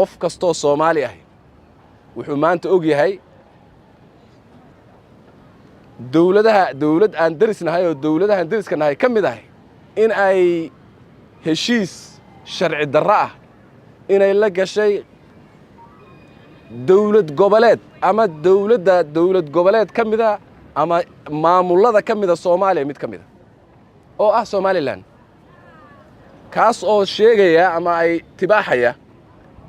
Qof kastoo Soomaali ahi wuxuu maanta og yahay dowladaha, dowlad aan deris nahay oo dowladahaan deriska nahay ka mid ahay, in ay heshiis sharci darro ah inay la gashay dowlad goboleed ama dowladda dowlad goboleed ka mida ama maamullada ka mida Soomaaliya mid ka mida oo ah Somaliland, kaas oo sheegaya ama ay tibaaxaya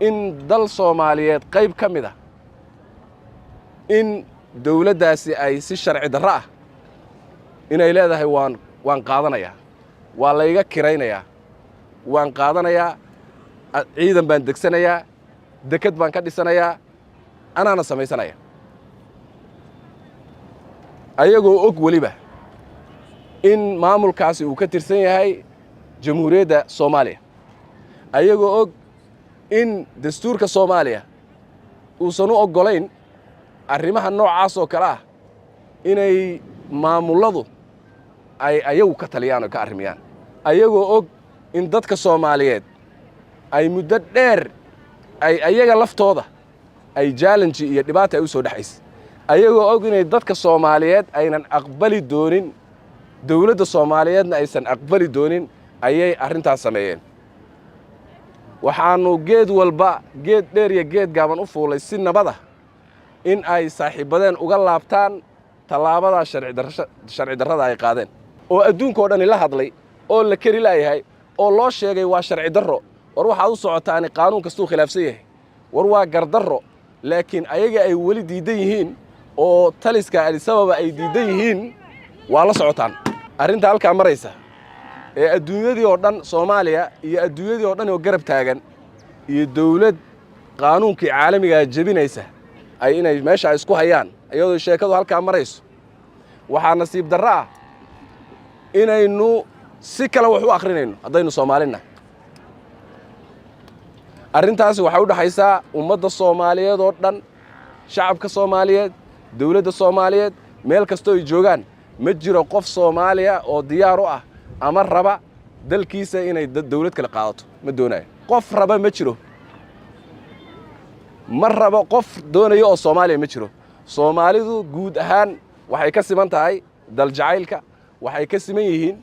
in dal Soomaaliyeed qayb ka mid ah in dowladdaasi ay si sharci darro ah inay leedahay waan qaadanayaa, waa layga kiraynayaa, waan qaadanayaa, ciidan baan degsanayaa, deked baan ka dhisanayaa, anaana samaysanaya, ayagoo og weliba in maamulkaasi uu ka tirsan yahay Jamhuuriyadda Soomaaliya, ayagoo og in dastuurka Soomaaliya uusan u oggolayn arrimaha noocaas oo kale ah inay maamulladu ay ayagu ka taliyaan oo ka arrimiyaan, ayagoo og in dadka Soomaaliyeed ay muddo dheer ay ayaga laftooda ay challenge iyo dhibaata ay u soo dhexaysa, ayagoo og inay dadka Soomaaliyeed aynan aqbali doonin, dowladda Soomaaliyeedna aysan aqbali doonin, ayay arrintaas sameeyeen. Waxaannu geed walba, geed dheer iyo geed gaaban u fuulay si nabada in ay saaxiibbadeen uga laabtaan tallaabadaa sharci darrada ay qaadeen, oo adduunka oo dhani la hadlay oo la keri laayahay oo loo sheegay waa sharci darro, war waxaad u socotaani qaanuun kastuu khilaafsan yahay, war waa gardarro, laakiin ayaga ay weli diiddan yihiin oo taliska Adisababa ay diiddan yihiin. Waa la socotaan arrinta halkaa maraysa ee adduunyadii oo dhan, Soomaaliya iyo adduunyadii oo dhan oo garab taagan iyo dawlad qaanuunkii caalamigaa jebinaysa ay inay meesha isku hayaan. Iyadoo sheekadu halkaa marayso, waxaa nasiib darro ah inaynu si kale wax u akhrinayno haddaynu Soomaalina. Arrintaasi waxay u dhexaysaa ummadda Soomaaliyeed oo dhan, shacabka Soomaaliyeed, dawladda Soomaaliyeed, meel kastoo ay joogaan. Ma jiro qof Soomaaliya oo diyaar u ah ama raba dalkiisa inay dawlad kale qaadato. Ma doonayo. Qof raba ma jiro, ma rabo. Qof doonayo oo Soomaaliya ma jiro. Soomaalidu guud ahaan waxay ka siman tahay daljacaylka, waxay ka siman yihiin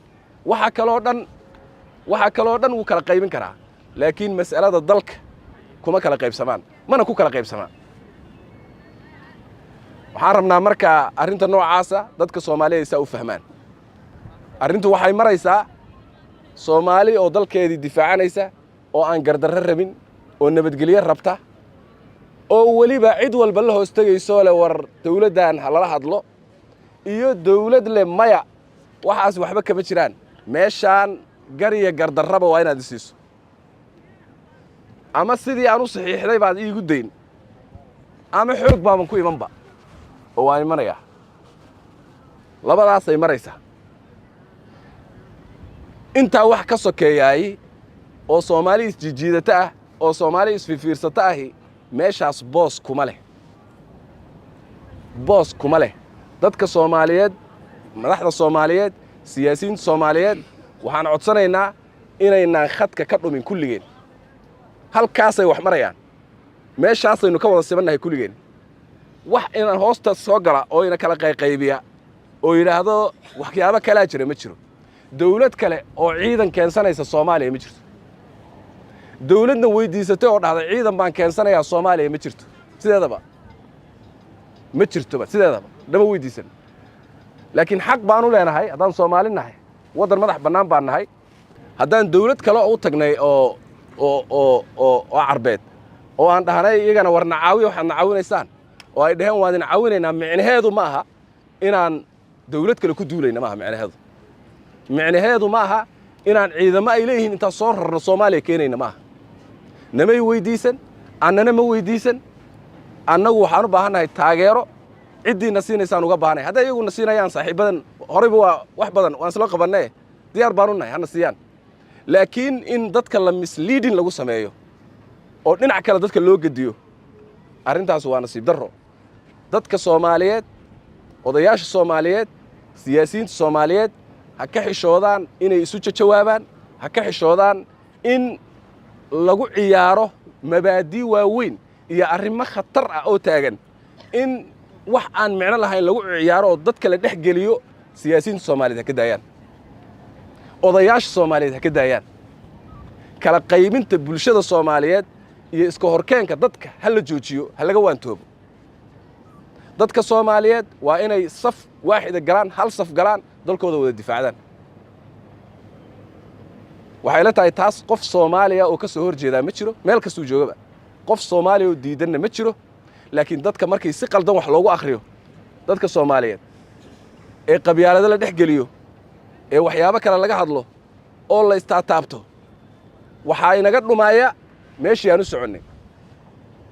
waxa kaloo dhan. Waxa kaloo dhan wuu kala qaybin karaa, laakiin mas'alada dalka kuma kala qaybsamaan, mana ku kala qaybsamaan. Waxaan rabnaa markaa arrinta noocaasa dadka Soomaaliya saa u fahmaan. Arrintu waxay maraysaa Soomaali oo dalkeedii difaacanaysa oo aan gardarro rabin oo nabadgelyo rabta oo weliba cid walba la hoos tegaysoo leh war dawladdan ha lala hadlo, iyo dawlad leh maya, waxaas waxba kama jiraan, meeshaan gar iyo gardarraba waa inaad isiiso, ama sidii aan u saxiixday baad iigu dayn, ama xoog baaban ku imanba oo waan imanayaa. Labadaasay maraysaa. Intaa wax ka sokeeyaay oo Soomaali isjijiidata ah oo Soomaali isfiirfiirsata ahi meeshaas boos kuma leh, boos kuma leh. Dadka Soomaaliyeed, madaxda Soomaaliyeed, siyaasiyiinta Soomaaliyeed, waxaan codsanaynaa inaynaan khadka ka dhumin kulligeen. Halkaasay wax marayaan, meeshaasaynu ka wada sibannahay kulligeen. Wax inaan hoosta soo gala oo ina kala qayqaybiya oo yidhaahdo waxyaabo kalaa jira ma jiro. Dawlad kale oo ciidan keensanaysa Soomaaliya ma jirto. Dawladna weydiisatay oo dhahday ciidan baan keensanayaa Soomaaliya ma jirto. Sideedaba ma jirtoba, sideedaba dhama weydiisan. Laakiin xaq baan u leenahay haddaan Soomaali nahay, waddan madax bannaan baan nahay. Haddaan dawlad kale u tagnay oo Carbeed oo aan dhahnay iyagana war nacaawiya, waxaad nacaawinaysaan, oo ay dhaheen waan idin caawinaynaa, micnaheedu ma aha inaan dawlad kale ku duulayna. Maaha micnaheedu. Micnaheedu ma aha inaan ciidamo ay leeyihiin intaan soo rarno Soomaaliya keenayna. Ma aha. Namay weydiisan, annana ma weydiisan. Annagu waxaan u baahannahay taageero. Ciddiina siinaysaan uga baahanay. Hadday iyaguna siinayaan, saaxiibadan horeyba waa wax badan waan isla qabannae, diyaar baan u nahay, hana siiyaan. Laakiin in dadka la misleading lagu sameeyo oo dhinac kale dadka loo gediyo, arrintaas waa nasiib darro. Dadka Soomaaliyeed, odayaasha Soomaaliyeed, siyaasiyiinta Soomaaliyeed ha ka xishoodaan inay isu jawaabaan, ha ka xishoodaan in Lagu ciyaaro mabaadii waaweyn iyo arrimo khatar ah oo taagan, in wax aan micno lahayn lagu ciyaaro oo dadka la dhex geliyo, siyaasiyiinta Soomaaliyeed ha ka daayaan, odayaasha Soomaaliyeed ha ka daayaan. Kala qaybinta bulshada Soomaaliyeed iyo iska horkeenka dadka ha la joojiyo, ha laga waantoobo. Dadka Soomaaliyeed waa inay saf waaxida galaan, hal saf galaan, dalkooda wada difaacdaan. Waxay la tahay taas qof Soomaaliya oo ka soo hor jeedaa ma jiro, meel kastuu joogaba. Qof Soomaaliya oo diidanna ma jiro. Laakiin dadka markii si qaldan wax loogu akhriyo, dadka Soomaaliyeed ee qabyaalado la dhex geliyo, ee waxyaabo kale laga hadlo oo la istaataabto, waxaa inaga dhumaaya meeshii aan u soconnay.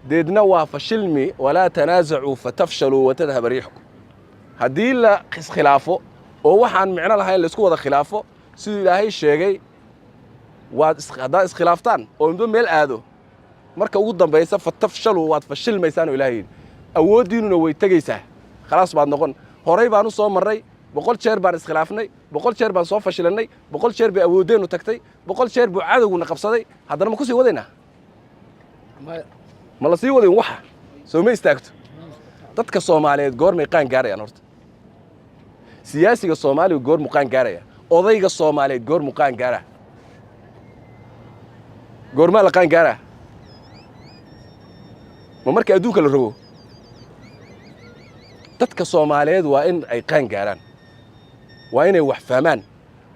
Deedna waa fashilmi. ولا تنازعوا فتفشلوا وتذهب ريحكم. Haddii la iskhilaafo oo waxaan micno lahayn laisku wada khilaafo, siduu Ilaahay sheegay, waad haddaad iskhilaaftaan oo midba meel aado, marka ugu dambaysa فتفشلوا, waad fashilmaysaan oo Ilahay yidhi. Awooddiinnuna way tegaysaa, khalaas baad noqon. Horay baan u soo marray, 100 jeer baan iskhilaafnay, 100 jeer baan soo fashilannay, 100 jeer bay awooddeennu tagtay, 100 jeer buu cadowguna qabsaday. Haddana ma ku sii wadaynaa? Ma la sii wadayn? Waxa soo ma istaagto. Dadka Soomaaliyeed goormay qaan gaarayaan horta? Siyaasiga Soomaaliga goormuu qaan gaaraya? Odayga Soomaaliyeed goormuu qaan gaaraa? Goormaa la qaan gaaraa? Ma marka adduunka la rogo? Dadka Soomaaliyeed waa in ay qaan gaaraan, waa inay wax fahmaan,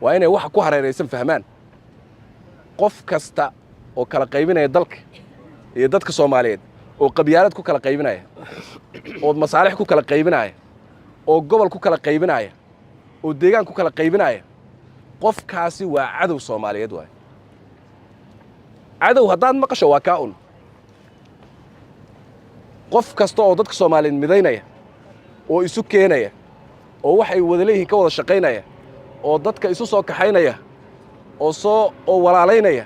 waa inay waxa ku hareeraysan fahmaan. Qof kasta oo kala qaybinaya dalka iyo dadka Soomaaliyeed, oo qabyaalad ku kala qaybinaya, oo masaalix ku kala qaybinaya, oo gobol ku kala qaybinaya, oo deegaan ku kala qaybinaya, qofkaasi waa cadow Soomaaliyeed. Waay cadow haddaad maqasho, waa kaa un. Qof kasta oo dadka Soomaaliyeed midaynaya oo isu keenaya oo waxay wada leeyihiin ka wada shaqaynaya oo dadka isu soo kaxaynaya oo soo oo walaalaynaya,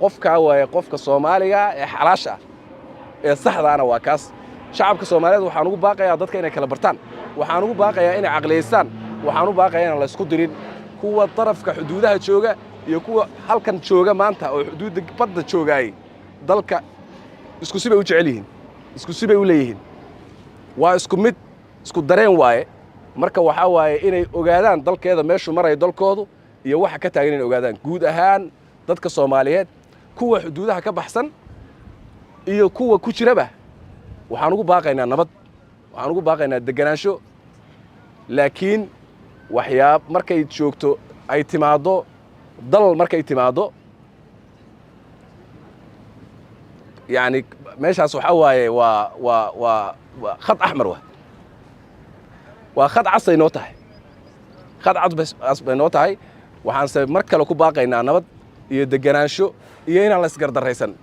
qofkaa waaye qofka Soomaaliga ee xalaasha ah ee saxdaana waa kaas. Shacabka Soomaaliyeed waxaan ugu baaqayaa dadka inay kala bartaan, waxaan ugu baaqayaa inay caqliyaystaan, waxaan u baaqayaa inaan laysku dirin kuwa darafka xuduudaha jooga iyo kuwa halkan jooga maanta oo xuduudda badda joogaayey. Dalka isku si bay u jecel yihiin, isku si bay u leeyihiin, waa isku mid, isku dareen waaye. Marka waxaa waaye inay ogaadaan dalkeeda meeshuu marayo, dalkoodu iyo waxa ka taagan inay ogaadaan. Guud ahaan dadka Soomaaliyeed, kuwa xuduudaha ka baxsan iyo kuwa ku jiraba, waxaan ugu baaqaynaa nabad, waxaan ugu baaqaynaa deganaansho. Laakiin waxyaab markay joogto ay timaaddo dal, markay timaaddo, yacni meeshaas waxaa waaye waa khad axmar, waa khad casay noo tahay, khad cad cas bay noo tahay. Waxaanse mar kale ku baaqaynaa nabad iyo deganaansho iyo inaan la isgardarraysan.